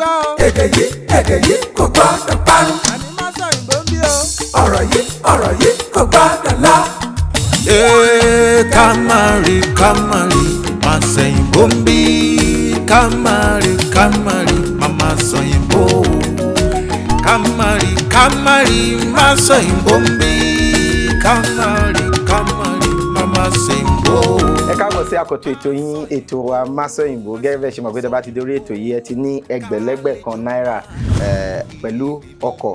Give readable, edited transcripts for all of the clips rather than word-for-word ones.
gbọ́ o. Èdè yìí, èdè yìí kò gbọ́dọ̀ parun. Àní má sọ òyìnbó ń bí o. Ọ̀rọ̀ yìí, ọ̀rọ̀ yìí kò gbọ́dọ̀ lọ. Ee, ká má rí, ká má rí, má sẹ̀yìnbó ń bí. Ká má rí, ká má rí, má má sọ̀yìnbó. Ká má rí, ká má rí, má sọ̀yìnbó ń bí. Ká má rí, ká má rí, má má sẹ̀yìnbó. Ẹ káàbọ̀ sí àkọ́tún ètò yín, ètò wa Masòyìnbó. Gẹ́gẹ́ bẹ́ẹ̀ ṣe mọ̀ pé tẹ́ bá ti dórí ètò yìí, ẹ ti ní ẹgbẹ̀lẹ́gbẹ̀ kan náírà pẹ̀lú ọkọ̀.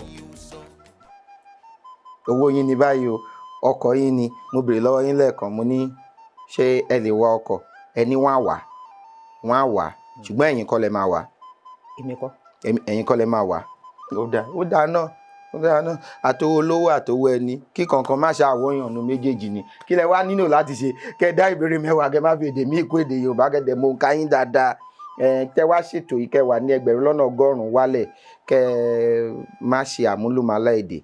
Owó yín ní báyìí o, ọkọ̀ yín ni. Mo béèrè lọ́wọ́ yín lẹ́ẹ̀kan, mo ní ṣé ẹ lè wa ọkọ̀? Ẹ ní wọ́n á wà, wọ́n á wà, ṣùgbọ́n ẹ̀yin kọ́ lẹ máa wà. Èmi kọ́. Ẹ̀yin kọ́ lẹ máa wà. Ó dáa, ó dáa náà, ó dáa náà. Àtowó olówó, àtowó ẹni, kí kankan má ṣàwòyàn nu méjèèjì ni. Kí lẹ wá nílò láti ṣe? Kẹ dá ìbéèrè 10, kẹ má fi èdè míì kó èdè Yorùbá, kẹ dẹ̀ mọ òǹkà yín dáadáa. Ẹ tẹ wá ṣètò yìí, kẹ wà ní 1,100,000 wálẹ̀, kẹ má ṣe àmúlùmálà èdè.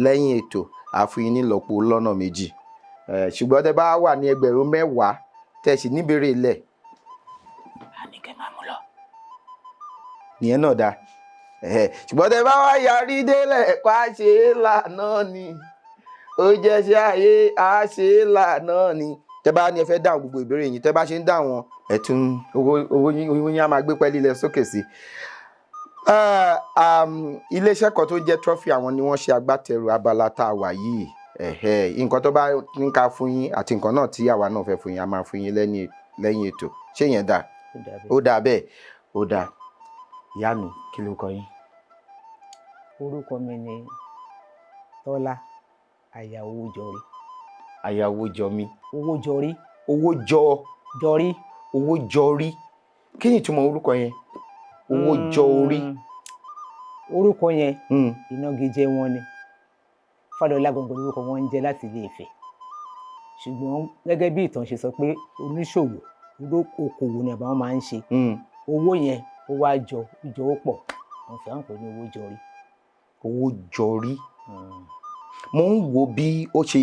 Lẹ́yìn ètò, àfihàn nílọ́po lọ́nà 2. Ṣùgbọ́n tẹ bá wà ní 10,000, tẹ sì níbèrè ilẹ̀. Àní kẹ́ máa mú lọ. Ìyẹn náà dáa. Ṣùgbọ́n tẹ bá wá yarí délẹ̀, pa ṣe é lànà ni ó jẹ́ ṣe ayé á ṣe é lànà ni. Tẹ bá ní ẹ fẹ́ dáhùn gbogbo ìbéèrè yín, tẹ bá ṣe ń dáhùn wọn, ẹ tún owó yín á máa gbé pẹ́ẹ́lí lẹ sókè sí i. Iléeṣẹ́ kan tó ń jẹ́ Trophy, àwọn ni wọ́n ṣe agbátẹrù abala tá a wà yìí. Nǹkan tó bá ní ká fún yín àti nǹkan náà tí àwa náà fẹ́ fún yín, a máa fún yín lẹ́yìn ètò. Ṣé yẹn dáa? Ó dà bẹ́ẹ̀. Ó dáa bẹ́ẹ̀, ó dáa. Ìyá mi, kí ló kọ yín? Orúkọ mi ni Tọ́lá aya Owójọrí. Aya Owójọmí? Owójọrí. Owó jọ? Jọrí. Owó jọrí. Kí ni ìtumọ̀ orúkọ yẹn, owó jọ orí? Orúkọ yẹn, ìnagijẹ wọn ni. Fádọlá gangan lórúkọ wọn ń jẹ́ láti Ilé Ifẹ̀, ṣùgbọ́n gẹ́gẹ́ bí ìtàn ṣe sọ pé oníṣòwò, olókoòwò ni bàbá wọn máa ń ṣe. Owó yẹn, ó wá jọ jọ, ó pọ̀, àwọn fi àwọn pè ní owó jọrí. Owó jọrí. Mo ń wo bí ó ṣe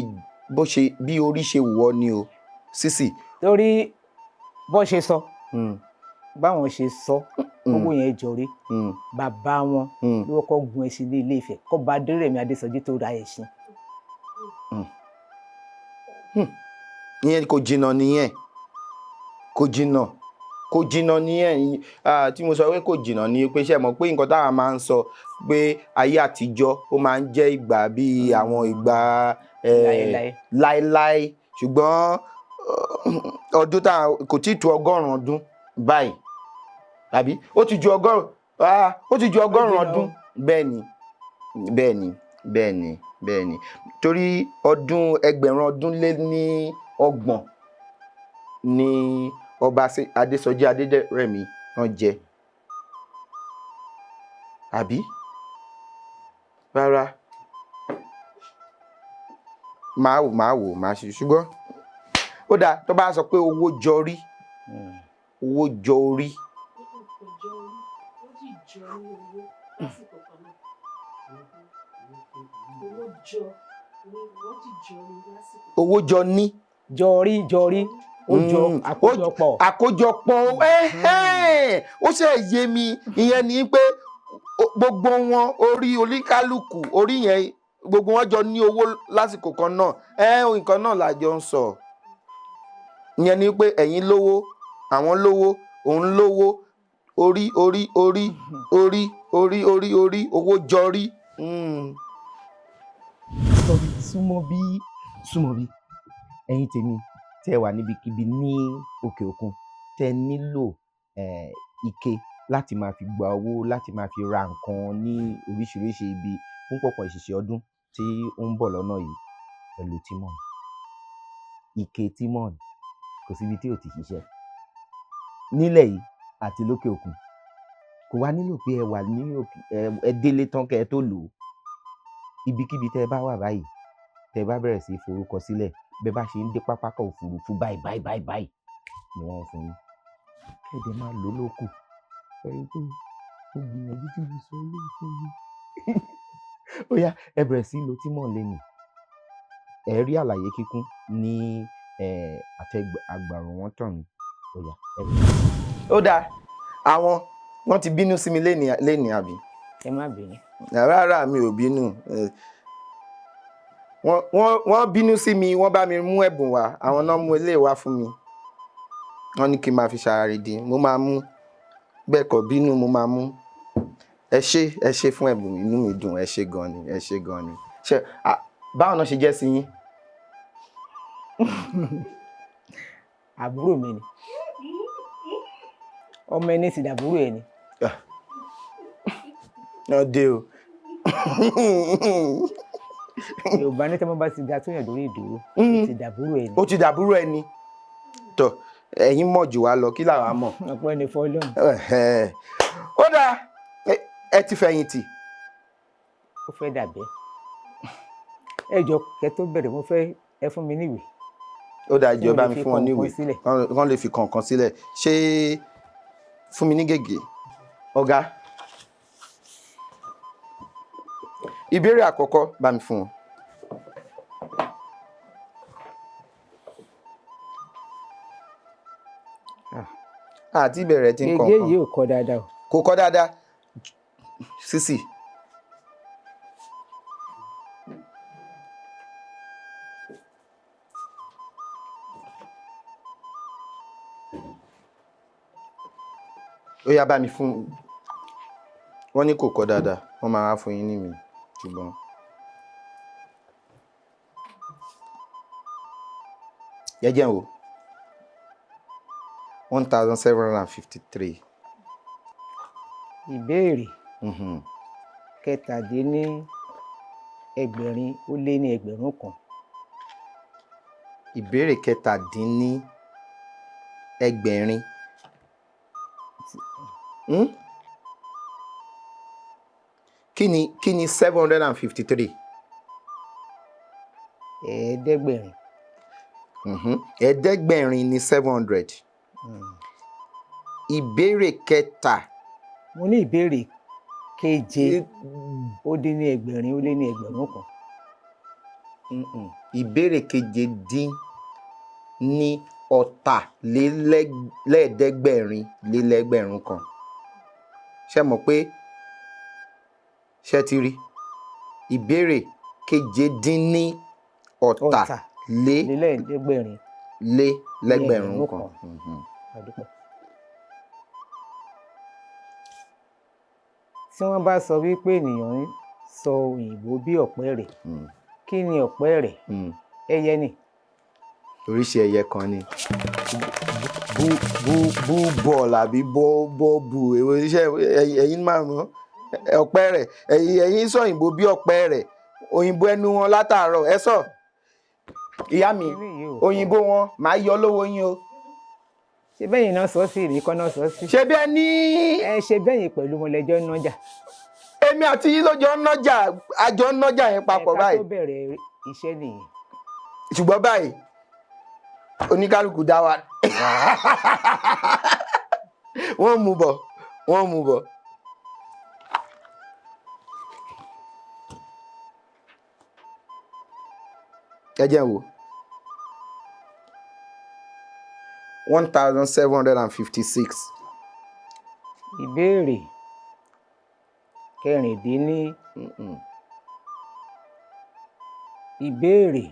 bó ṣe bí orí ṣe wọ̀ ni o sísì. Torí bó ṣe sọ, báwọn ṣe sọ, owó yẹn jọrí. Bàbá wọn ló kọ́kọ́ gun ẹṣin ní Ilé Ifẹ̀ kọ́ba Adérẹ̀mí Adésọjí tó ra ẹṣin. Ìyẹn kò jìnnà nìyẹn, kò jìnnà, kò jìnnà nìyẹn. Tí mo sọ pé kò jìnnà ni pé, ṣe mọ̀ pé nǹkan táwa máa ń sọ pé ayé àtijọ́, ó máa ń jẹ́ ìgbà bíi àwọn ìgbà láéláé. Láéláé. Ṣùgbọ́n ọdún tá kò tí ì tó 100 ọdún báyìí, àbí ó ti ju 100, ó ti ju 100 Jìnnà. ọdún. Bẹ́ẹ̀ ni, bẹ́ẹ̀ ni, bẹ́ẹ̀ ni, bẹ́ẹ̀ ni, torí ọdún 30,000 ni ọba Adésọjí Adérẹ̀mí wọ́n jẹ, àbí rárá? Máa wò, máa wò, máa ṣe. Ṣùgbọ́n ó dáa tó bá sọ pé owó jọrí. Owó jọ orí. Kò jọ orí, ó sì jọ ní owó lásìkò kan náà. Owó jọ ní, wọ́n sì jọ ní lásìkò. Owó jọ ní. Jọrí, jọrí, ó jọ. Àkójọpọ̀. Àkójọpọ̀. Ẹhẹ́n, ó ṣe yé mi. Ìyẹn ni pé gbogbo wọn, orí oníkálukú, orí yẹn, gbogbo wọn jọ ní owó lásìkò kan náà. Ẹ nǹkan náà la jọ ń sọ. Ìyẹn ni pé ẹ̀yin lówó, àwọn lówó, òun lówó, orí, orí, orí, orí, orí, orí, orí, owó jọrí. Súnmọ́ bí, súnmọ́ bí. Ẹ̀yin tèmi tẹ́ ẹ wà níbikíbi ní òkè òkun, tẹ́ ẹ nílò ike láti máa fi gba owó, láti máa fi ra nǹkan ní oríṣiríṣi ibi fún pọ̀pọ̀ ìṣìṣẹ́ ọdún tí ó ń bọ̀ lọ́nà yìí, ẹ lo Timon. Ike Timon, kò síbi tí ò ti ṣiṣẹ́ nílẹ̀ yìí àti lókè òkun. Kò wá nílò pé ẹ wà ní òkè, ẹ délé tán kẹ́ ẹ tó lò ó. Ibikíbi tẹ́ ẹ bá wà báyìí, tẹ́ ẹ bá bẹ̀rẹ̀ sí í forúkọ sílẹ̀, bẹ́ẹ̀ bá ṣe ń dé pápákọ̀ òfurufú báyìí báyìí báyìí báyìí ni wọ́n ń fún yín. Kẹ́ ẹ dẹ̀ máa lò ó lókù. Ẹ rí i pé mo gbìyànjú tí mo sọ eléyìí fún yín. Ó yá, ẹ bẹ̀rẹ̀ sí í lo Timon lénìí. Ẹ rí àlàyé kíkún ní àtẹ àgbàrò wọn tàn mí. Ó yá, ẹ bẹ̀rẹ̀. Ó dáa, àwọn Wọ́n ti bínú sí mi lénìí, àbí? Ẹ má bínú. Rárá, mi ò bínú. Wọ́n bínú sí mi, wọ́n bá mi mú ẹ̀bùn wá. Àwọn náà mú eléyìí wá fún mi. Wọ́n ní kí n máa fi ṣàràdì. Mo máa mú bẹ́ẹ̀ kọ́ bínú, mo máa mú. Ẹ ṣé, ẹ ṣé fún ẹ̀bùn, inú mi dùn. Ẹ ṣé gan ni, ẹ ṣé gan ni. Ṣé báwo náà ṣe jẹ́ sí yín? Àbúrò mi ni. Ọmọ ẹni sì dàbúrò ẹni. Náà dé o. Yorùbá ní tẹ́mọ́ bá ti ga tó yàn lórí ìdúró, ó ti dàbúrò ẹni. Ó ti dàbúrò ẹni. Tọ, ẹ̀yin mọ̀ jù wá lọ, kí làwa mọ̀? Ọpẹ́ ni fọ́lọ́run. Ẹ̀hẹ́. Ó dáa, ẹ ti fẹ̀yìntì. Ó fẹ́ dàbẹ́. Ẹ jọ, kẹ́ tó bẹ̀rẹ̀, mo fẹ́ ẹ fún mi níwèé. Ó dáa, Tí ìjọba mo lè mi fi fún wọn kọ̀ọ̀kan níwèé sílẹ̀. Kán lè fi kọ̀ọ̀kan sílẹ̀. Ṣé fún mi ní gègé, ọ̀gá? Ìbéèrè àkọ́kọ́, bá mi fún wọn. Àti ìbẹ̀rẹ̀ tí ń Gègé kọ̀ọ̀kan. yìí ò kọ dáadáa o. Kò kọ́ dáadáa sísì. Ó yá, bá mi fún wọ́n ní kò kọ́ dáadáa. Wọ́n máa wá fún yín ní mi, ṣùgbọ́n jẹ́jẹ́ o, 1753. Ìbéèrè kẹtàdínní ẹgbẹ̀rin ó lé ní 1,000. Ìbéèrè kẹtàdínní ẹgbẹ̀rin. Kí ni 753? 500. 500 ní 700. Ìbéèrè kẹta. Mo ní ìbéèrè keje ó dín ní ẹgbẹ̀rin ó lé ní 1,000. Ìbéèrè keje dín ní 725. Ṣé mọ̀ pé ṣé ti rí ìbéèrè keje dín ní ọ̀tà Ọ̀tà lé lélẹ́ẹ̀ẹ́dẹ́gbẹ̀rin lé lẹ́gbẹ̀rún 1,000 kan? kan. Àdúpẹ́. Tí wọ́n bá sọ wípé ènìyàn ń sọ òyìnbó bí ọ̀pẹ̀rẹ̀, kí ni ọ̀pẹ̀rẹ̀? Ẹyẹ ni. Oríṣi ẹyẹ kan ni bú bú bú bọ́ọ̀lù àbí bọ́ bọ́ bu. Èwo iṣẹ́ ẹ̀yin máa mọ̀ ọ̀pẹ rẹ̀. Ẹ̀yin sọ òyìnbó bí ọ̀pẹ rẹ̀, òyìnbó ẹnu wọn látàárọ̀. Ẹ sọ, ìyá mi. Kíní yìí ò kọ́. Òyìnbó wọn máa yọ lówó yín o. Ṣé bẹ́yìn náà sọ sí, èmi kọ́ náà sọ sí? Ṣé bí ẹ ní. Ẹ ṣe bẹ́yìn pẹ̀lú wọn lẹ́jọ́ nájà. Èmi àti yín ló jọ ń nájà, àjọ ń nájà yẹn papọ̀ Ẹ̀ka báyìí. tó bẹ̀rẹ̀ iṣẹ́ nìyẹn. Ṣùgbọ́n báyìí, oníkálukú dá wa, wọ́n mú bọ̀, wọ́n mú bọ̀. Ẹ jẹ́ n wò, 1756. Ìbéèrè kẹrìndínní ìbéèrè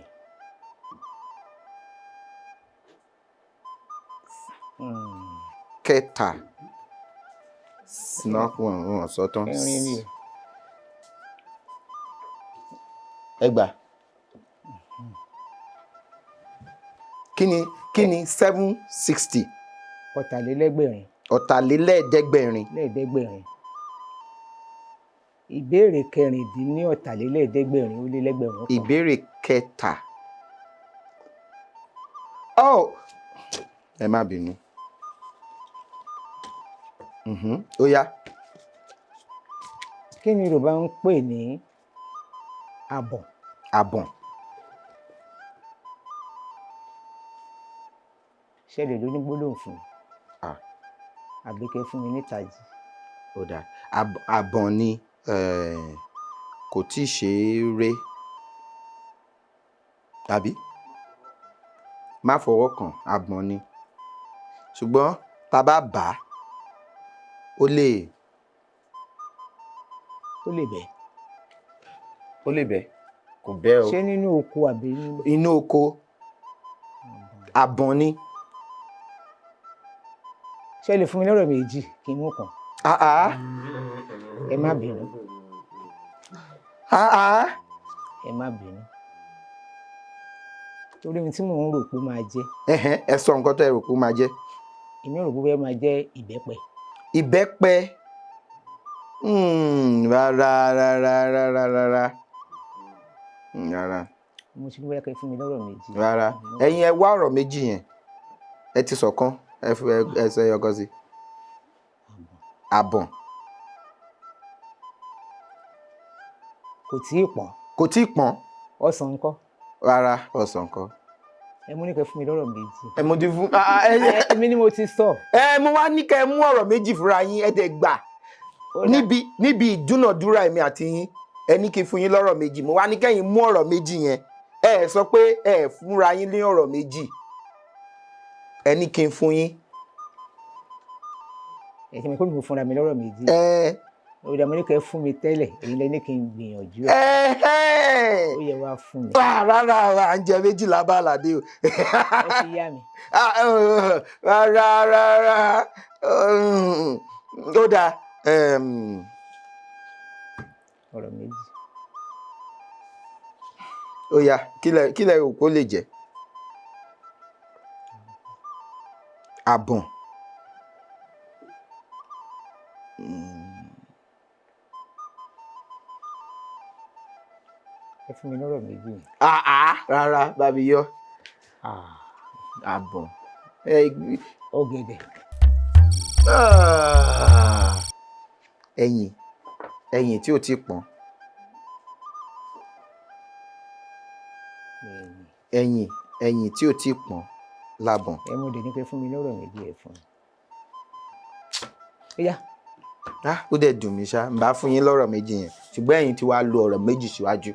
Kẹta snap wọn wọn sọ tán. Kẹrin ni o. Ẹ gbà. Kí ni 760? 725. 725. Lẹ́ẹ̀ẹ́dẹ́gbẹ̀rin. Ìbéèrè kẹrìndínní 725 ó lé lẹ́gbẹ̀rún kan. Ìbéèrè kẹta. Oh, ẹ má bínú. Ó yá. Kí ni Yorùbá ń pè ní àbọ̀n? Àbọ̀n. Ṣẹlẹ̀ ló ní gbólóhùn fún mi. Ah. Àbí kẹ́ fún mi nítají. Ó dáa. Àbọ̀n ni kò tí ì ṣe é ré tàbí má fọwọ́ kàn. Àbọ̀n ni, ṣùgbọ́n tá a bá bà á, Ó lè Ó lè bẹ́. Ó lè bẹ́, kò bẹ́ o. Ṣé nínú oko àbí nínú? Inú oko, àbọ̀n ni. Ṣé ẹ lè fún mi lọ́rọ̀ méjì kí n mú kan? Ah ah. Ẹ má bínú. Ah ah. Ẹ má bínú. Torí ohun tí mò ń rò pé ó máa jẹ́. Ẹhẹ́n, ẹ sọ nǹkan tó ẹ rò pé ó máa jẹ́. Èmi rò pé bóyá ó máa jẹ́ ìbẹ́pẹ. Ìbẹ́pẹ? Rárá, rárá, rárá, rárá. Rárá. Mo ṣe ní bóyá kẹ́ ẹ fún mi lọ́rọ̀ méjì. Rárá, ẹ̀yin ẹ wá ọ̀rọ̀ méjì yẹn. Ẹ ti sọ̀kan, ẹ fi ẹ sọ ẹyọ kan sí. Àbọ̀n. Kò tí ì pọ́n. Kò tí ì pọ́n. Ọsàn ńkọ́? Rárá, ọsàn ńkọ́. Ẹ mú ní kẹ́ fún mi lọ́rọ̀ méjì. Ẹ mo ti fún, ah, ah, ẹ Èmi ni mo ti sọ. Ẹ mo wá ní kẹ́ ẹ mú ọ̀rọ̀ méjì fúnra yín, ẹ dẹ̀ gbà. Níbi ìdúnàdúrà èmi àti yín, ẹ ní kí n fún yín lọ́rọ̀ méjì, mo wá ní kẹ́yìn mú ọ̀rọ̀ méjì yẹn. Ẹ ẹ sọ pé ẹ fúnra yín ní ọ̀rọ̀ méjì, ẹ ní kí n fún yín. Ẹ ṣe mi pé mo fúnra mi lọ́rọ̀ méjì. Ẹ Ó dà, mo ní kẹ́ fún mi tẹ́lẹ̀, èyí lẹ ní kí n gbìyànjú ẹ̀. Ẹ Ó yẹ wá fún mi. Ah, rárá, à ń jẹ méjìlá bá àlàdé o. Ẹ fi yá mi. Ah, rárá, rárá, ó dáa. Ọ̀rọ̀ méjì. Ó yá, kí lẹ rò kó lè jẹ́? Àbọ̀n. Ẹ fún mi lọ́rọ̀ méjì. Ah ah, rárá, bá mi yọ. Àbọ̀n. Ọ̀gẹ̀dẹ̀. Ah. Ẹyìn tí ò tí pọ́n. Ẹyìn tí ò tí pọ́n lábọ̀n. Ẹ mú dẹ̀ ní pé fún mi lọ́rọ̀ méjì, ẹ fún mi. Ó yá. Ah, ó dẹ̀ dùn mí ṣá, n bá fún yín lọ́rọ̀ méjì yẹn, ṣùgbọ́n ẹ̀yin ti wá lo ọ̀rọ̀ méjì síwájú.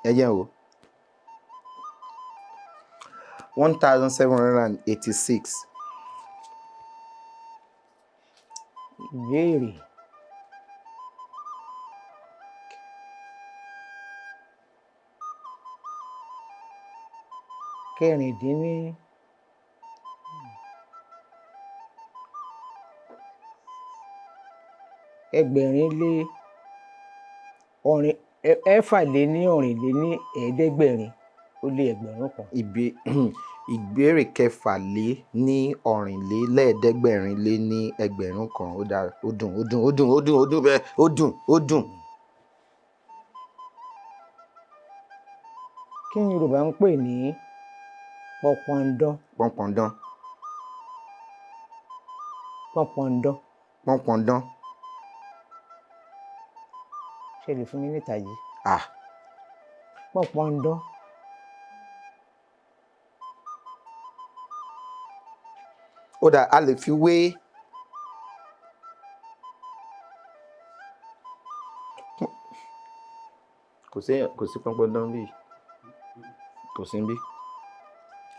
Ẹ jẹ́ n wò. 1786. Ìbéèrè. Kẹrìndínní ẹgbẹ̀rin lé ọ̀rìn ẹ̀fà lé ní ọ̀rìn lé ní ẹ̀ẹ́dẹ́gbẹ̀rin ó lé 1000. Ìbéèrè 1026. Ó dáa, ó dùn, ó dùn, ó dùn, ó dùn, ó dùn bẹ́ẹ̀, ó dùn, ó dùn. Kí ni Yorùbá ń pè ní pọnpọndán? Pọnpọndán. Pọnpọndán. Pọnpọndán. Ṣé ẹ lè fún mi ní ìtàjì? Ah. Pọnpọndán. Ó dáa, a lè fi wé kò sí pọnpọndán bí, kò sí bí.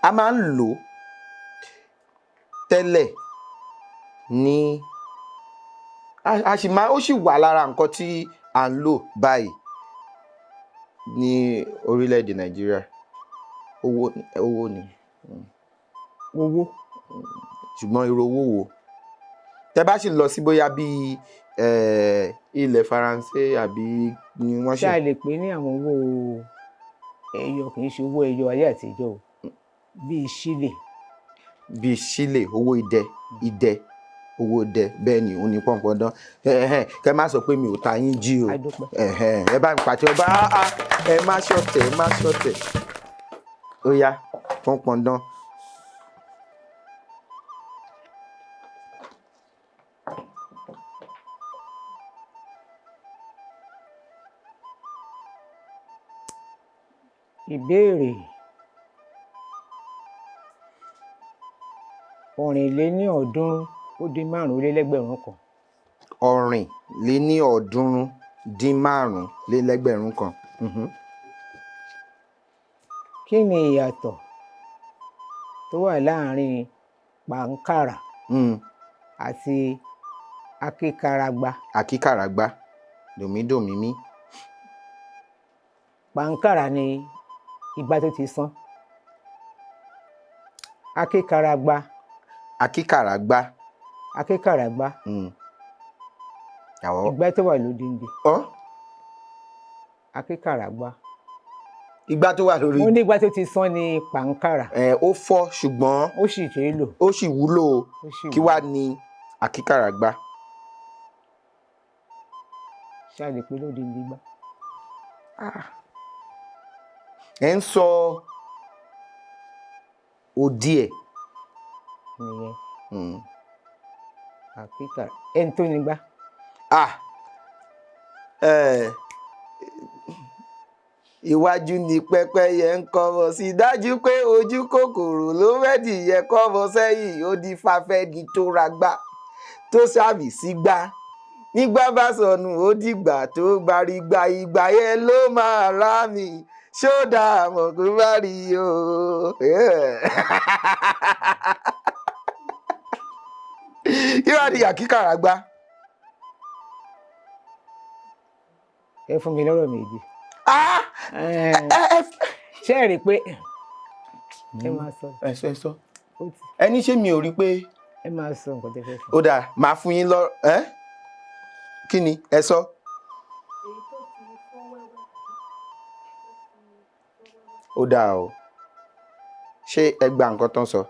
A máa ń lò ó tẹ́lẹ̀ ní a sì máa, ó sì wà lára nǹkan tí à ń lò báyìí ní orílẹ̀-èdè Nàìjíríà. Owó, owó ni. Owó. Ṣùgbọ́n irú owó wo? Tẹ bá sì lọ sí bóyá bí ilẹ̀ Faransé àbí ni wọ́n Ṣé ṣe. a lè pè ní àwọn owó ẹyọ? Kì í ṣe owó ẹyọ ayé àtijọ́ o, bíi sílè? Bíi sílè, owó idẹ, idẹ, owó idẹ, bẹ́ẹ̀ ni, òun ní pọnpọndán. Ẹhẹ́n, kẹ má sọ pé mi ò ta yín jí o. A dúpẹ́. Ẹhẹ́n, ẹ bá mi pàtẹ ọba. Ah, ah, ẹ má ṣọ̀tẹ̀, ẹ má ṣọ̀tẹ̀. Ó yá, pọnpọndán. Ìbéèrè 385. 385. Kí Kí ni ìyàtọ̀ tó wà láàárín pàǹkàrà àti akíkaragba? Àkíkàràgbá, dòmídòmímí. Pàǹkàrà ni igbá tó ti sán. Akíkaragba. Àkíkàràgbá. Akíkaragba. Àwọ̀. Igbá tó wà lódindi. Ọ́. Akíkaragba. Igbá tó wà lórí. Mo ní igbá tó ti sán ni pàǹkàrà. Ẹ ó fọ́, ṣùgbọ́n ó sì ṣe é lò. Ó sì wúlò. Ó sì Kí wúlò. wá ní àkíkàràgbá? Ṣáà lè pé lódindi igbá. Ẹ ń sọ òdì ẹ̀. Nìyẹn. Àkíkàrà, ẹni tó nígbá. Ah, iwájú ni pẹ́pẹ́yẹ ń kọ́mọ sí, dájú pé ojú kòkòrò ló mẹ́dìyẹ kọ́mọ sẹ́yìn. Ó di fafẹ́ni tó ra gbá tó sàmì sí gbá, nígbà bá sọnù, ó dìgbà tó bá rí gbà, ìgbà yẹn ló máa rá mi ṣódà mọ̀ kó bá rí o. Kí wàá di àkíkàrà gbá? Ẹ fún mi lọ́rọ̀ méjì. Ah! Ṣé ẹ rí i pé ẹ máa sọ? Ẹ sọ, ẹ sọ. Ó ti Ẹni ṣé mi ò rí pé Ẹ máa sọ nǹkan tẹ́ fẹ́ sọ. Ó dáa, màá fún yín lọ. Ẹ kí ni ẹ sọ? Èyí tó ti fọ́ wẹ́wẹ́. Ó dáa o, ṣé ẹ gba nǹkan tán sọ?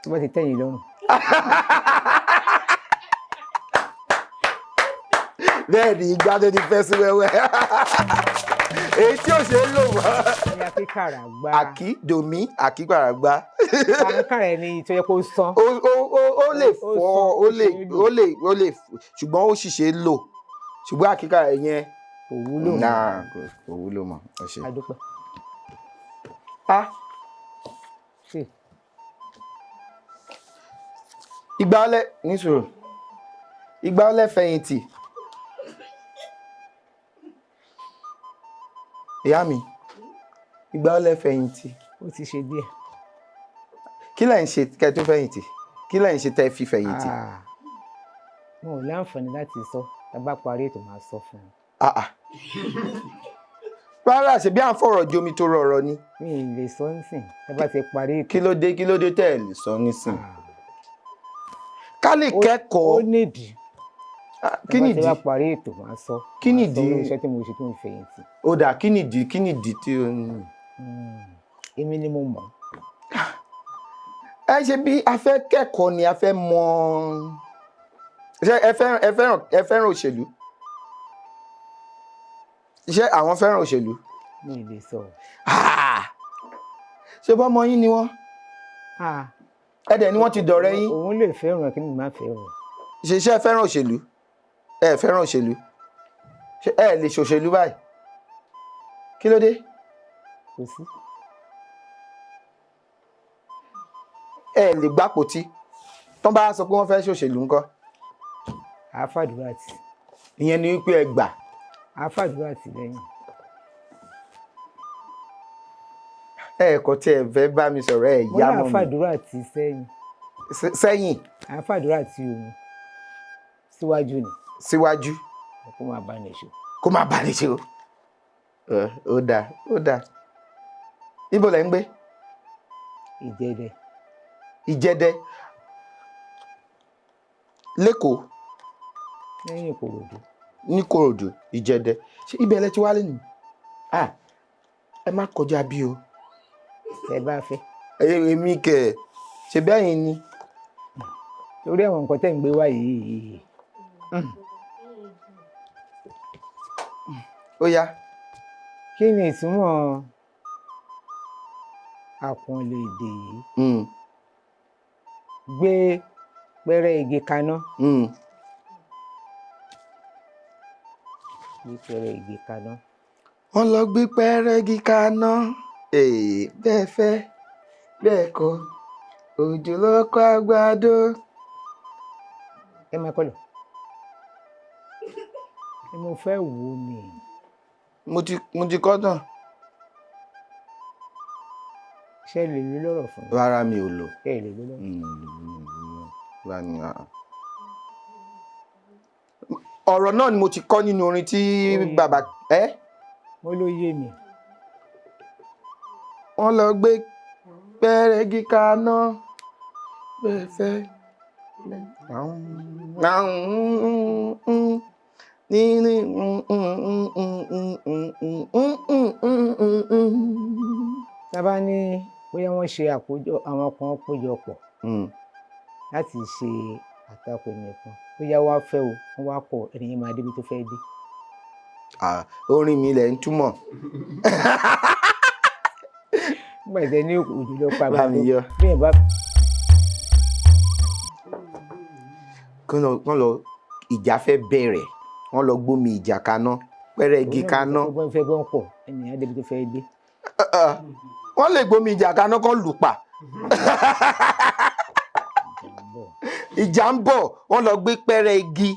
Tó bá ti tẹ́yìn lọ́rùn. Bẹ́ẹ̀ ni, ìgbà tó ti fẹ́ sí wẹ́wẹ́, èyí tí ò ṣe é lò mọ́. Ní akíkàrà gbá. Àkí dòmí àkíkàrà gbá. Pàǹkàrà ẹni tó yẹ kó sán. Ó lè Ó fọ́ sán, ó ó lè ṣe é lò. Ó lè, ṣùgbọ́n ó sì ṣe é lò, ṣùgbọ́n àkíkàrà yẹn Kò wúlò mọ́. Náà kò wúlò mọ́. Ẹ ṣe. A dúpẹ́. Ah. Ṣé Ìgbà ọlẹ nísòro, ìgbà ọlẹ fẹ̀yìntì, ìyá mi, ìgbà ọlẹ fẹ̀yìntì? Ó ti ṣe díẹ̀. Kí lẹ̀ ń ṣe kẹ́ tó fẹ̀yìntì? Kí lẹ̀ ń ṣe tẹ́ fi fẹ̀yìntì? Ah, mo ò láǹfààní láti sọ. Tá a bá parí ètò, máa sọ fún un. Ah, ah. Rárá, ṣe bí à ń fọ̀rọ̀ jomi tó rọrọ̀ ni. Mi ì lè sọ nísìn, tá a bá ti parí ètò. Kí ló dé? Kí ló dé tẹ́ ẹ̀ lè sọ nísìn? Ká lè Ó kẹ́kọ̀ọ́. nídìí. Ah, kí Tá a bá ti nìdí? wá parí ètò, máa sọ. Kí Máa sọ nìdí? lórí iṣẹ́ tí mo ṣe tó ń fẹ̀yìntì. Ó dà, kí nìdí? Kí nìdí tí o ń Èmi ni mo mọ̀. Ẹ ṣe bí a fẹ́ kẹ́kọ̀ọ́ ni, a fẹ́ mọ̀. Ṣé ẹ fẹ́ràn òṣèlú? Ṣé àwọn fẹ́ràn òṣèlú? Mi ì lè sọ. Ah! Ṣé bọ́mọ yín ni wọ́n? Ah, Ẹ dẹ̀ ni wọ́n ti dọ̀rẹ́ yín. Òun lè fẹ́ràn, kí ni má fẹ́ràn. Ṣe ẹ fẹ́ràn òṣèlú? Ẹ fẹ́ràn òṣèlú? Ṣé ẹ lè ṣòṣèlú báyìí? Kí ló dé? Kò sí. Ẹ lè gbápòtí tán bá sọ pé wọ́n fẹ́ ṣòṣèlú ńkọ́? Àáfàdúrà tì. Ìyẹn ni wípé ẹ gbà. Àáfàdúrà tì lẹ́yìn. Ẹ kò tí ẹ fẹ́ bá mi sọ̀rọ̀, ẹ Mo yá ní mọ́ mi. àáfàdúrà tì sẹ́yìn. Sẹ́yìn. Àáfàdúrà tì òun síwájú ni. Síwájú. Kó máa bá ní ṣe. Kó má bàa lè ṣe o. Ẹ, ó dáa, ó dáa. Ibo lẹ ń gbé? Ìjẹdẹ. Ìjẹdẹ lẹ́kọ̀ọ́? Lẹ́yìn Ìkòròdú. Ní Kòròdú, Ìjẹdẹ. Ṣé ibẹ̀ lẹ ti wálé nù? Ah, ẹ má kọjá bí o. Tẹ bá fẹ́. Èmi kẹ̀ ṣe bẹ́yìn ni. Torí àwọn nǹkan tẹ́ ń gbé wá yìí. Ó yá. Kí ni ìtumọ̀ àpọ̀nlé èdè yìí? Gbé pẹ́rẹ́ igi kaná. Gbé pẹ́rẹ́ igi kaná. Wọ́n lọ gbé pẹ́rẹ́gì kaná. Èè, bẹ́ẹ̀ fẹ́ bẹ́ẹ̀ kọ́, òjò ló kọ́ àgbàdo. Ẹ máa kọ́ lọ. Ẹ mo fẹ́ wò ó ni. Mo ti kọ́ tán. Ṣé ẹ lè lò lọ́rọ̀ fún mi? Rárá, mi ò lò. Ẹ lè lò lọ́rọ̀. Wà ní, ah. Ọ̀rọ̀ náà ni mo ti kọ́ nínú orin tí Ó yé bàbá ẹ́. Mo ló yé mi. Wọ́n lọ gbé pẹ́rẹ́gì kaná bẹ́ẹ̀ fẹ́ Tá a bá ní bóyá wọ́n ṣe àkójọ, àwọn kan péjọ pọ̀ láti ṣe àtakò ẹnìkan, bóyá wá fẹ́ o, wọ́n wá kọ̀, ẹnìyẹn máa débi tó fẹ́ dé. Ah, orin mi lẹ̀ ń túmọ̀. Nígbà tí ẹ ní òjò lọ pa Bá mi àgbàdo yọ. bí ẹ bá Kán lọ, ìjà fẹ́ bẹ̀rẹ̀, wọ́n lọ gbómi ìjà kaná, pẹ́rẹ́gì kaná. Wọ́n fẹ́ gbọ́n pọ̀, ẹnìyẹn á débi tó fẹ́ dé. Wọ́n lè gbómi ìjà kaná kán lù pa. Ìjà ń bọ̀, wọ́n lọ gbé pẹ́rẹ́ igi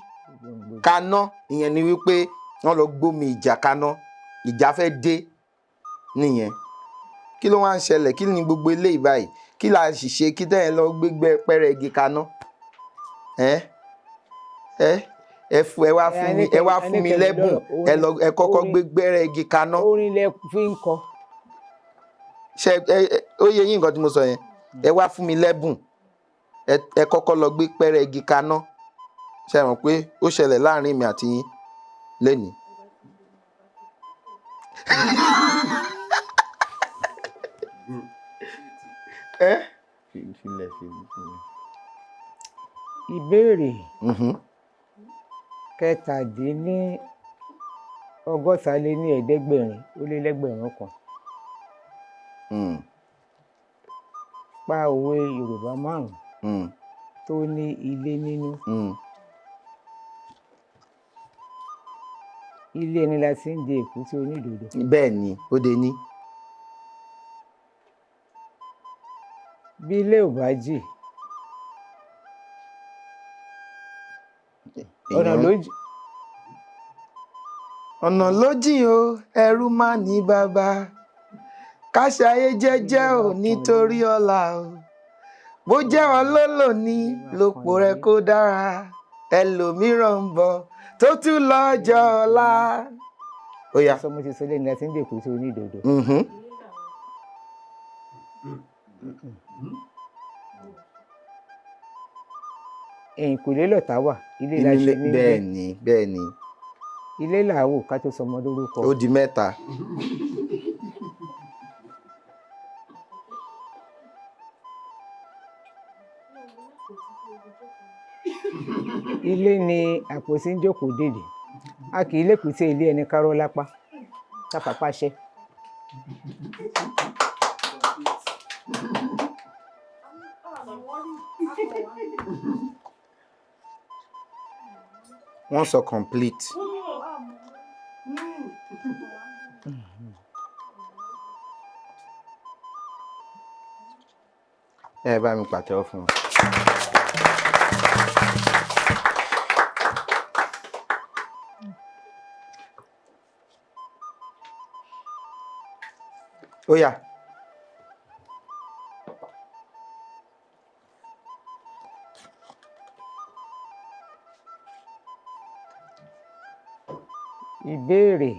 kaná. Ìyẹn ni wípé wọ́n lọ gbómi ìjà kaná, ìjà fẹ́ dé nìyẹn. Kí ló wá ń ṣẹlẹ̀? Kí ni gbogbo eléyìí báyìí? Kí la sì ṣe kí tẹ́yìn lọ gbégbé pẹ́rẹ́ igi kaná? Ẹ ẹ ẹ fún ẹ wá fún mi, ẹ wá fún mi lẹ́bùn, ẹ lọ ẹ kọ́kọ́ gbé gbẹ́rẹ́ igi kaná. Orin lẹ fi ń kọ. Ṣe ẹ ó yé yín nǹkan tí mo sọ yẹn? Ẹ wá fún mi lẹ́bùn, ẹ kọ́kọ́ lọ gbé pẹ́rẹ́ igi kaná. Ṣe mọ̀ pé ó ṣẹlẹ̀ láàrin mi àti yín lénìí? Ẹ filẹ̀ filẹ̀ filẹ̀. Ìbéèrè kẹtàdínní ọgọ́ta lé ní ẹ̀ẹ́dẹ́gbẹ̀rin ó lé lẹ́gbẹ̀rún kan. Pa òwe Yorùbá márùn-ún tó ní ilé nínú. Ilé ẹni la ti ń jẹ èkúté onídòdó. Bẹ́ẹ̀ ni, ó de ní. Bí ilé ò bá jì, ọ̀nà ló jì. Ọ̀nà ló jìn o, ẹrú má ní bàbá. Ká ṣayé jẹ́jẹ́ o nítorí ọ̀la o. Bó jẹ́ wọn ló lò ní lòpò rẹ kó dára. Ẹlòmíràn ń bọ̀ tó tún lọ́jọ́ ọ̀la. Ó yá. Sọ mo ti sọ lẹ́ni la ti ń jẹ èkúté onídòdó. Ẹ̀yìnkùlé lọ̀tá wà, ilé la ṣe ní gbé. Bẹ́ẹ̀ ni, bẹ́ẹ̀ ni. Ilé là á wò ká tó sọmọ lórúkọ. Ó di mẹ́ta. Ilé ni àpótí ń jókòó dèdè. A kì í lékùúté ilé ẹni kárọ́ lápá káfapá ṣẹ́. Wọ́n sọ complete. Ẹ bá mi pàtẹ́wọ́ fún wọn. Ó yá. Ìbéèrè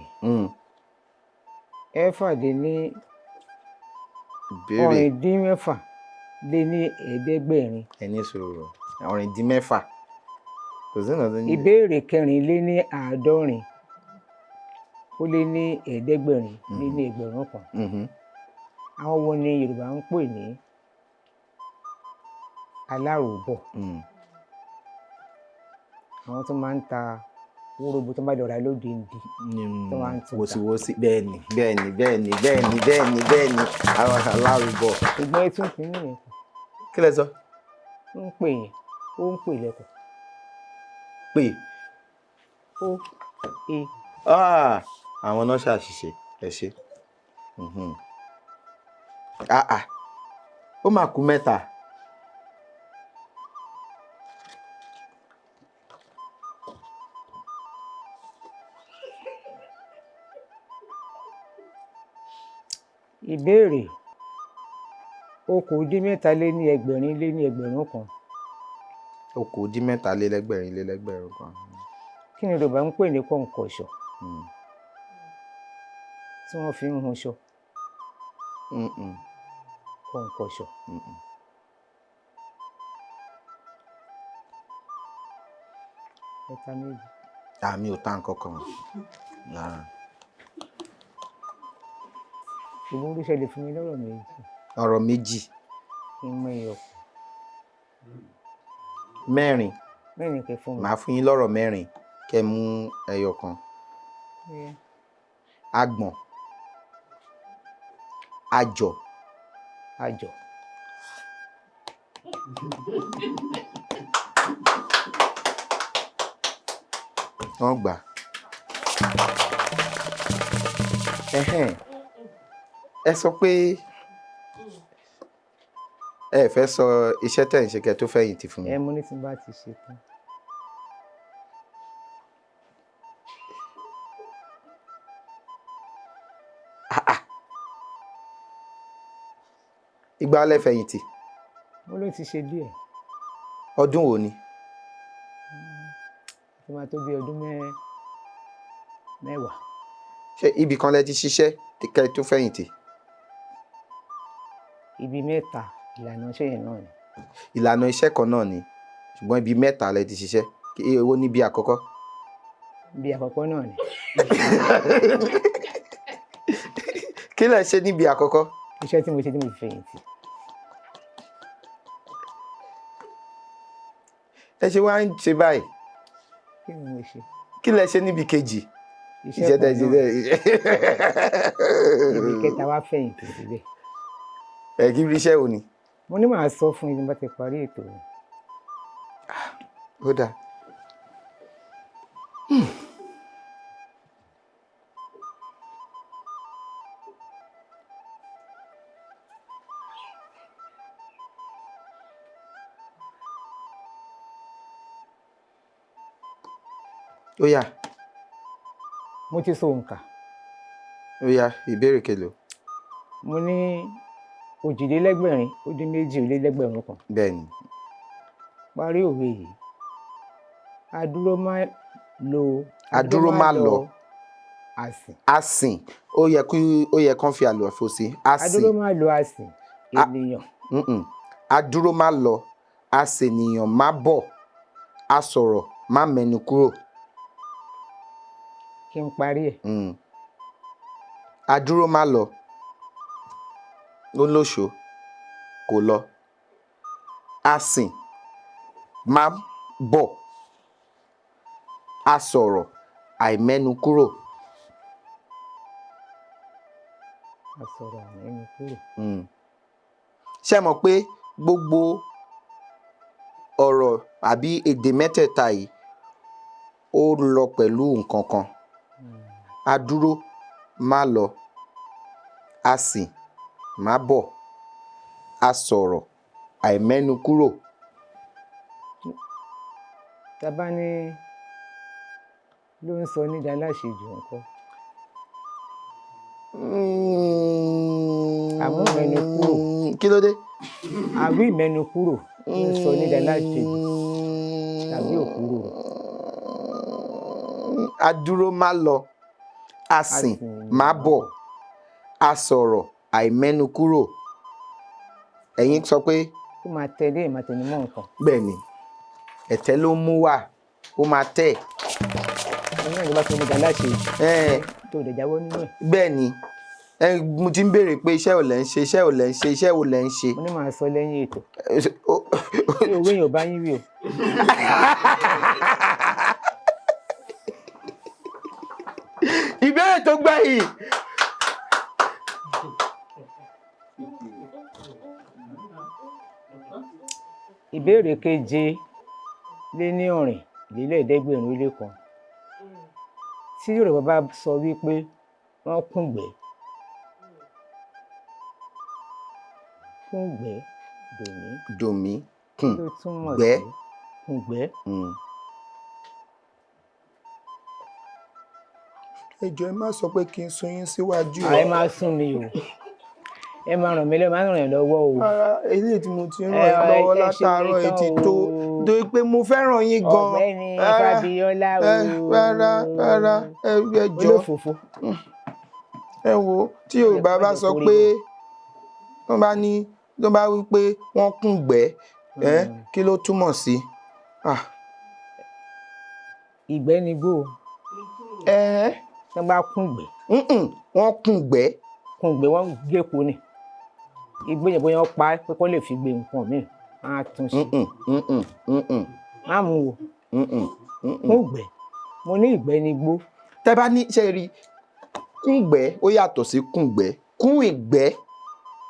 ẹ̀fàdínní Ìbéèrè. ọ̀rìndínmẹ́fà lé ní ẹ̀ẹ́dẹ́gbẹ̀rin. Ẹni sọ̀rọ̀ 16. Kò sí ọ̀nà tó ń jẹ́. Ìbéèrè kẹrin lé ní àádọ́rin ó lé ní ẹ̀ẹ́dẹ́gbẹ̀rin lé ní ẹgbẹ̀rún kan. Àwọn wo ni Yorùbá ń pè ní aláròbọ̀? Àwọn tó máa ń ta wóróbo tó bá lọ ra lóde ndí tó máa ń tún ta. Wòsíwòsí, bẹ́ẹ̀ ni, bẹ́ẹ̀ ni, bẹ́ẹ̀ ni, bẹ́ẹ̀ ni, bẹ́ẹ̀ ni, bẹ́ẹ̀ ni, àwọn aláròbọ̀. Ṣùgbọ́n ẹ tún kínní yẹn kù. Kí lẹ sọ? Ó ń pè yẹn, ó ń pè lẹ́kọ̀ọ́. Pè. Ó e. Ah, àwọn náà ṣàṣìṣe, ẹ ṣe. Ah ah, ó máa kú mẹ́ta. Ìbéèrè 347,001. 347,001. Kí ni Yorùbá ń pè ní kọ̀ǹkọ̀ṣọ̀ tí wọ́n fi ń hunṣọ? Kọ̀ǹkọ̀ṣọ̀. Ẹ̀ta méjì. Àmì ò ta nǹkan kan rárá. Ṣùgbọ́n oríṣẹ́ lè fún mi lọ́rọ̀ méjì. Ọ̀rọ̀ méjì. Kí n mú ẹyọ. Mẹ́rin. Mẹ́rin kẹ́ fún mi. Màá fún yín lọ́rọ̀ mẹ́rin kẹ́ mú ẹyọ kan. Agbọ̀n. Àjọ̀. Àjọ̀. Wọ́n gbà. Ẹhẹ́n. Ẹ sọ pé ẹ fẹ́ sọ iṣẹ́ tẹ̀ ń ṣe kẹ́ tó fẹ̀yìntì fún mi. Ẹ mú ní tí n bá ti ṣe tán. Ìgbà wo lẹ fẹ̀yìntì? Mo ló ti ṣe díẹ̀. Ọdún wo ni? Ó máa tó bí ọdún mẹ́wàá. Ṣé ibì kan lẹ ti ṣiṣẹ́ kẹ́ tó fẹ̀yìntì? Ibi mẹ́ta, ìlànà iṣẹ́ yẹn náà ni. Ìlànà iṣẹ́ kan náà ni, ṣùgbọ́n ibi mẹ́ta lẹ ti ṣiṣẹ́. Èwo níbi àkọ́kọ́? Ibi àkọ́kọ́ náà ni. Kí lẹ ṣe níbi àkọ́kọ́? Iṣẹ́ tí mo ṣe tí mo fi fẹ̀yìntì. Ẹ ṣe wá ń ṣe báyìí. Kí ni mo ṣe? Kí lẹ ṣe níbi kejì? Iṣẹ́ kan náà. Ibi kẹta wá fẹ̀yìntì síbẹ̀. Ẹ kí iṣẹ́ wo ni? Mo ní màá sọ fún yín tí mo bá ti parí ètò mi. Ó dáa. Ó yá. Mo ti sọ òǹkà. Ó yá, ìbéèrè kelòó? Mo ní 242,001. Bẹ́ẹ̀ni. Parí òwe yìí. Adúró má lo. Adúró má lọ. Asìn. Asìn. Ó yẹ kí ó yẹ kán fi àlùfò sí. Asìn. Adúró má lo asìn ènìyàn. Adúró má lọ, asènìyàn má bọ̀, asọ̀rọ̀ má mẹ́nu kúrò. Kí n parí ẹ̀. Adúró má lọ, ó lóṣo, kò lọ. Asìn má bọ̀, asọ̀rọ̀ àìmẹ́nu kúrò. Asọ̀rọ̀ àìmẹ́nu kúrò. Ṣé ẹ mọ̀ pé gbogbo ọ̀rọ̀ àbí èdè mẹ́tẹ̀ẹ̀ta yìí ó lọ pẹ̀lú nǹkan kan? Adúró má lọ, asìn má bọ̀, asọ̀rọ̀ àìmẹ́nu kúrò. Tá bá ní ló ń sọ ní daláṣejù ńkọ́? Àmú ìmẹ́nu kúrò. Kí ló dé? Àwí ìmẹ́nu kúrò ló ń sọ ní daláṣejù tàbí òkúrò. Adúró má lọ, asìn má bọ̀, asọ̀rọ̀ àìmẹ́nu kúrò. Ẹ̀yin sọ pé. Ó máa tẹ̀lé ìmọ̀ tẹnumọ́ nǹkan. Bẹ́ẹ̀ni, ẹ̀tẹ́ ló mú wá, ó máa tẹ̀. Ẹ̀yin náà ló bá sọ ní daláṣejù. Tó lè jáwọ́ nínú ẹ̀. Bẹ́ẹ̀ni, mo ti ń béèrè pé iṣẹ́ wo lẹ̀ ń ṣe, iṣẹ́ wo lẹ̀ ń ṣe, iṣẹ́ wo lẹ̀ ń ṣe. Mo ní màá sọ lẹ́yìn ètò. Ṣé owó èèyàn bá yín wí o? Ìbéèrè tó gbẹ̀yìn. Ìbéèrè 747,001. Tí Yorùbá bá sọ wípé wọ́n kùngbẹ́. Kùngbẹ́ dòmí. Dòmí kùn Kí ló túmọ̀ gbẹ́. sí kùngbẹ́? Ẹ jọ̀ọ́ ẹ má sọ pé kí n sún yín síwájú o. Àì máa sún mi o. Ẹ máa ràn mí lọ́wọ́, máa ràn yàn lọ́wọ́ o. Rárá, eléyìí tí mo ti ń ràn Ẹ yín lọ́wọ́ ẹ ṣe látàárọ̀ mí ẹ ti tán tó, o. nítorí pé mo fẹ́ràn yín gan. Ọ̀gbẹ́ni Rárá, Fábíọ́lá o. Rárá, rárá, ẹ jọ̀ọ́. Olófòfó. Ẹ wo, tí Yorùbá bá sọ pé wọ́n bá ní tó bá wí pé wọ́n kùngbẹ́, ẹ kí ló túmọ̀ sí? Ah. Ìgbẹ́ ni gbó. Ẹ Tí wọ́n bá kùngbẹ́. Wọ́n kùngbẹ́. Kùngbẹ́, wọ́n gé ko ni. Igbó yẹn bóyá wọ́n pa á pé kó lè fi gbé nǹkan míì, wọ́n á tún ṣe. Má mú o. Kùngbẹ́. Mo ní ìgbẹ́ ni gbó. Tẹ́ bá ní ṣe rí, kùngbẹ́ ó yàtọ̀ sí kùngbẹ́. Kún ìgbẹ́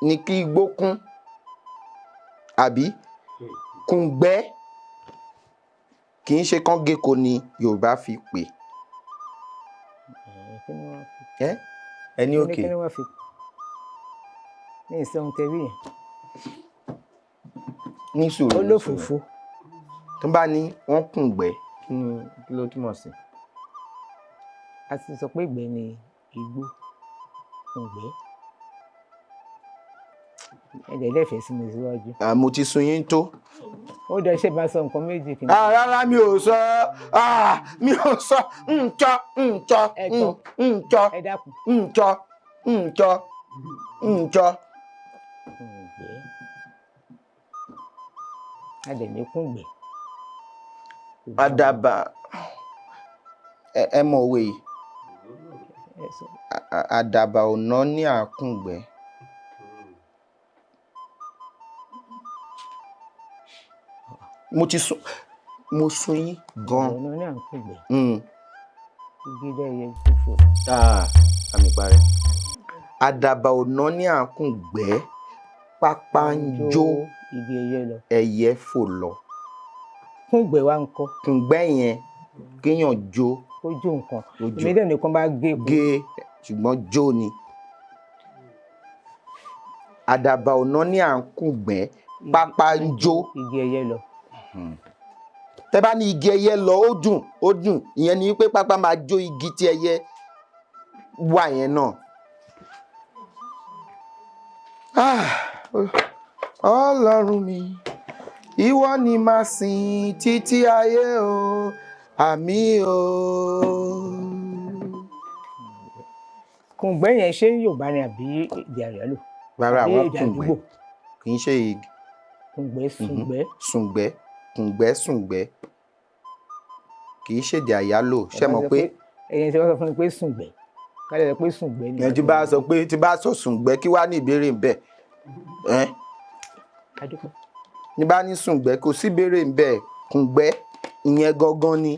ni kí igbó kún. Àbí? Kùngbẹ́ kì í ṣe kán géko ni Yorùbá fi pè. Ẹ ẹni òkè. Kí ni wọ́n fi ní ìsọ̀hún tẹ̀rí yẹn? Ní sùúrù. Olófòfó. Tó bá ní wọ́n kùngbẹ́, kí ló túmọ̀ sí? A ti sọ pé ìgbẹ́ ni igbó, kùngbẹ́. Ẹ̀jẹ̀ lẹ́fẹ̀ẹ́ sí mi síwájú. Mo ti sun yín tó. Ó dẹ ṣe bá sọ nǹkan méjì kì í. Rárá, mi ò sọ, mi ò sọ ǹjọ́ ǹjọ́ ǹjọ́ ǹjọ́ ǹjọ́ ǹjọ́. Kùngbẹ́. A dẹ̀ ní kùngbẹ́. Àdàbà, ẹ mọ òwe yìí. Àdàbà ò ná ní àkùngbẹ́. Mo ti sun, mo sun yín gan. Ọ̀nà ní àkùngbẹ́. Igi dẹ́yẹ tó fò. Àmì parẹ́. Àdàbà ò ná ní àkùngbẹ́, pápá ń jó igi ẹyẹ lọ. Ẹyẹ fò lọ. Kùngbẹ́ wa ń kọ́. Kùngbẹ́ yẹn kéèyàn jó. Kó jó nǹkan. Ó jó. Èmi dẹ̀ nìkan bá gé kù. Gé, ṣùgbọ́n jó ni. Àdàbà ò ná ní àkùngbẹ́, pápá ń jó. Igi ẹyẹ lọ. Tẹ́ bá ní igi ẹyẹ lọ, ó dùn, ó dùn. Ìyẹn ni pé pápá máa jó igi tí ẹyẹ wà yẹn náà. Ọlọ́run mi, ìwọ ni màá sìn títí ayé o, àmín o. Kùngbẹ́ yẹn ṣé Yorùbá ni àbí èdè àyálò? Rárá, Àbí wọ́n èdè kùngbẹ́. àdúgbò? Kì í ṣe igi. Kùngbẹ́, sùngbẹ́. Sùngbẹ́, kùngbẹ́, sùngbẹ́. Kì í ṣèdè àyálò. Ṣé mọ̀ pé ẹ̀yin tí wọ́n sọ fún mi pé sùngbẹ́, kálẹ̀ sọ pé sùngbẹ́ ni. Ẹ tí bá sọ pé tí bá sọ sùngbẹ́, kí wá ní ìbéèrè ń bẹ̀? Ẹ́ Adúpẹ́. Ní bá ní sùngbẹ́, kò sí ìbéèrè ń bẹ̀. Kùngbẹ́ ìyẹn gangan ni.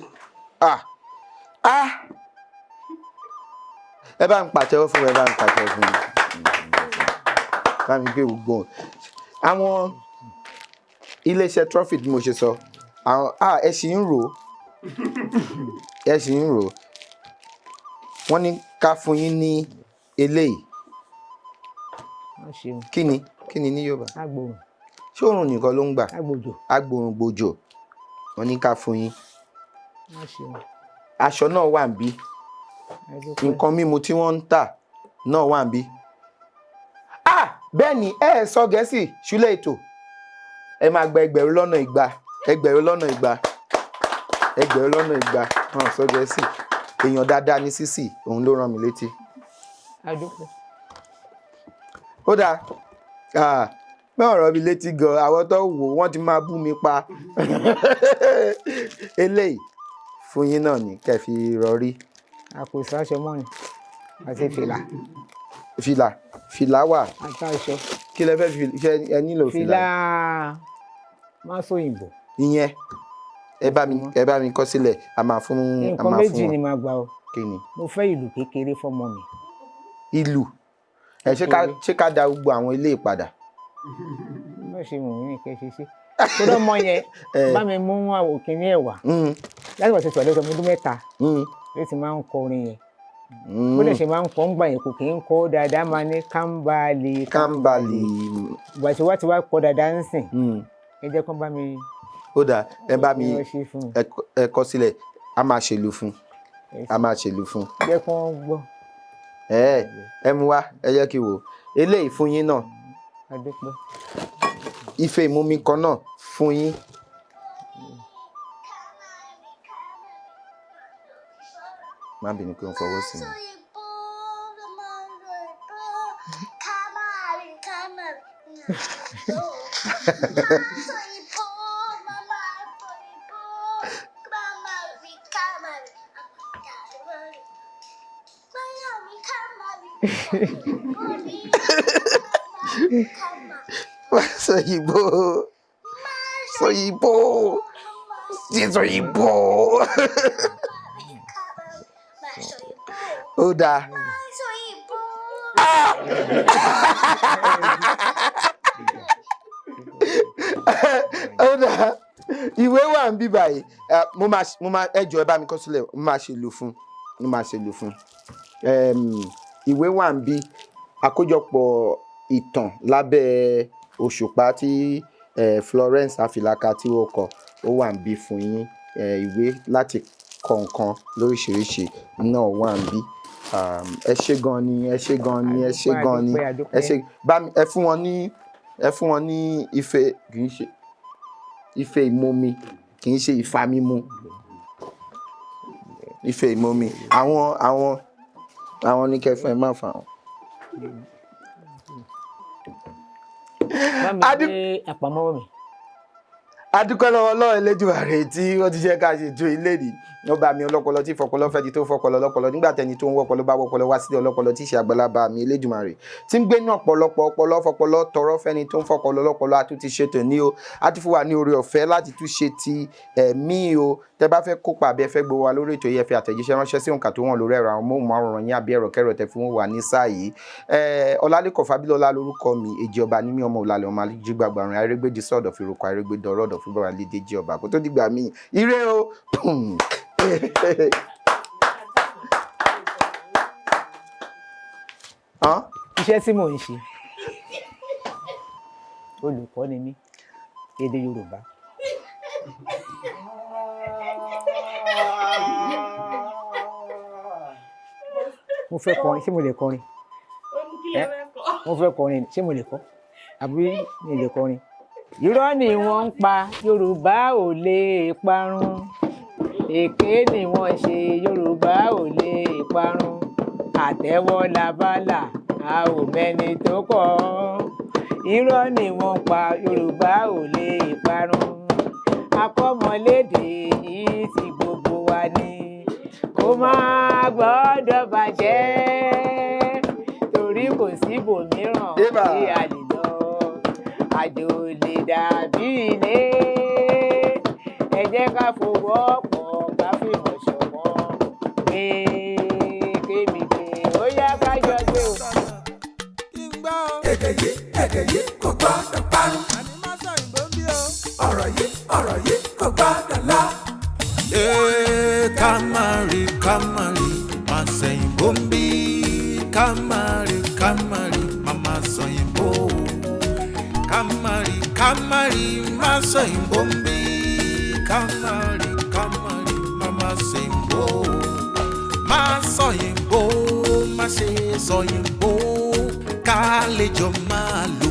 Ah! Ẹ bá ń pàtẹ́wọ́ fún mi, ẹ bá ń pàtẹ́wọ́ fún mi. Bá mi gbé gbogbo àwọn iléeṣẹ́ Trophy bí mo ṣe sọ, àwọn ẹ ṣì ń rò ó, ẹ ṣì ń rò ó. Wọ́n ní ká fún yín ní eléyìí. Wọ́n ṣeun. Kí ni? Kí ni ní Yorùbá? Agbòrùn. Ṣé òrùn nìkan ló ń gbà? Agbòjò. Agbòrùn gbòjò. Wọ́n ní ká fún yín. Wọ́n ṣeun. Aṣọ náà wà níbí. Adúpẹ́. Nǹkan mímu tí wọ́n ń tà náà wà níbí. Bẹ́ẹ̀ ni, ẹ sọ Gẹ̀ẹ́sì ṣúlẹ̀ ètò. Ẹ máa gba 2,000, 2,000, 2,000. Wọ́n sọ Gẹ̀ẹ́sì. Èèyàn dáadáa ni Sísì, òun ló rán mi létí. Adúpẹ́. Ó dáa. Bẹ́ẹ̀ ọ̀rọ̀ mi létí gan, àwọn tó wò wọ́n ti máa bú mi pa. Eléyìí fún yín náà ni kẹ́ fi rọrí. Àpò ìsáṣọ mọ́ ni àti fìlà. Fìlà, fìlà wà. Àti aṣọ. Kí lẹ fẹ́ fi ṣe? Ẹ nílò fìlà? Fìlà má sóyìnbó. Ìyẹn ẹ bá mi kọ sílẹ̀, a máa fún a Nǹkan máa fún méjì wọn. ni màá gbà o. Kí ni? Mo fẹ́ ìlù kékeré fọ́mọ mi. Ìlù. Ẹ ṣé ká da gbogbo àwọn ilé ìpadà? Bá ṣe wù mí ní kẹ́ ṣe ṣe. Torí ọmọ yẹn bá mi mú àwọn kìíní ẹ̀ wá. Láti wà tuntun àlọ́ ọmọdún 3 ló ti máa ń kọ orin yẹn. Bó lè ṣe máa ń kọ́ ń gbà yẹn, kò kì í kọ́ dáadáa, máa ní kámbálì. Kámbálì. Ìgbà tí wá ti wá kọ́ dáadáa ń sìn. Ẹ jẹ́ kán bá mi. Ó dáa, ẹ bá mi Wọ́n ṣe fún mi. ẹ kọ sílẹ̀, a máa ṣèlú fún. A máa ṣèlú fún. Jẹ́ kán gbọ́. Ẹ mú wá, ẹ jẹ́ kí n wò. Eléyìí fún yín náà. A dúpẹ́. Ife ìmumi kan náà fún yín. Má bínú pé ó ń fọwọ́ sí mi. Sọyìnbó, sọyìnbó, sọyìnbó. Ó dáa. Ó dáa, ìwé wà ń bí báyìí. Mo máa ẹ jọ̀ọ́, ẹ bá mi kọ sílẹ̀. Mo máa ṣe lò fún, mo máa ṣe lò fún. Ìwé wà ń bí, àkójọpọ̀ ìtàn lábẹ́ òṣùpá tí Florence Afilaka tí ó kọ, ó wà ń bí fún yín. Ìwé láti kọ nǹkan lóríṣiríṣi náà wà ń bí. Ẹ ṣé gan ni, ẹ ṣé gan ni, ẹ ṣé gan ni. Adúpẹ́, adúpẹ́. Ẹ ṣé. Bá mi, ẹ fún wọn ní ife, kì í ṣe ife ìmomi, kì í ṣe ìfamímu, ife ìmomi. Àwọn ní kẹfún, ẹ má fà wọn. Bá mi gbé àpamọ́wọ́ mi. Adúpẹ́ lọ́wọ́ Ọlọ́run Elédùmarè tí ó ti jẹ́ ká ṣe ju ilé ní ọba mi ọlọ́pọlọ tí fọpọlọ fẹ́ di tó fọpọlọ lọ́pọlọ nígbà tẹni tó ń wọ́pọlọ bá wọ́pọlọ wá sílé ọlọ́pọlọ tí í ṣe àgbàlagbà mi Elédùmarè tí ń gbé ní ọ̀pọ̀lọpọ̀ ọpọlọ fọpọlọ tọrọ fẹ́ni tó ń fọpọlọ lọ́pọlọ. A tún ti ṣètò ní o, a tún fún wa ní oore ọ̀fẹ́ láti tún ṣe ti ẹ̀mí o. Tẹ bá fẹ́ kópa àbí ẹ fẹ́ gbowó wa lórí ètò yìí, ẹ fi àtẹ̀jíṣẹ́ ránṣẹ́ sí òǹkà tó wọ̀n lórí ẹ̀rọ àwọn móhùnmáwòrán yín àbí ẹ̀rọ kẹrọ tẹ fún wa ní sáà yìí. Ọlálẹ́kọ̀ Fábílọ́lá lórúkọ mi, èjì ọba ní mí, ọmọ òlàlẹ̀, ọmọ ajígbàgbàrún arégbèjì sọ̀dọ̀ fi roko arégbèdọ̀rọ̀ ọ̀dọ̀ fún bàbá lédèjì ọba. Kó tó dìgbà míì, ire o. Hàn? Iṣẹ́ tí mò ń ṣe, olùkọ́ ni mí, èdè Yorùbá. Mo fẹ́ kọrin, ṣé mo lè kọrin? Ó ní kí lè fẹ́ kọ́. Mo fẹ́ kọrin, ṣé mo lè kọ àbí mi lè kọrin? Irọ́ ni wọ́n ń pa, Yorùbá ò lè parun. Èké ni wọ́n ṣe, Yorùbá ò lè parun. Àtẹ́wọ́ labálà, a ò mẹ́ni tó kọ́. Irọ́ ni wọ́n ń pa, Yorùbá ò lè parun. Akọ́mọlédè yìí ti gbogbo wa ni, kó má gbọ́dọ̀ bàjẹ́, torí kò síbòmíràn Ébà. tí a lè lọ. Àjò lè dàbí ilé. Ẹ jẹ́ ká fọwọ́pọ̀, ká fìmọ̀ ṣọ̀kan, gbé kémi gbé, ó yá, ká jọ gbé o. Èdè yìí, èdè yìí kò gbọ́dọ̀ parun. Ọ̀rọ̀ yìí, ọ̀rọ̀ yìí kò gbọ́dọ̀ lọ. Ee, ká má rí, ká má rí, má sẹ̀yìnbó ń bí. Ká má rí, ká má rí, má má sọ̀yìnbó. Ká má rí, ká má rí, má sọ̀yìnbó ń bí. Ká má rí, ká má rí, má má sẹ̀yìnbó. Má sọ̀yìnbó, má ṣe sọ̀yìnbó. Ká lè jọ máa lò.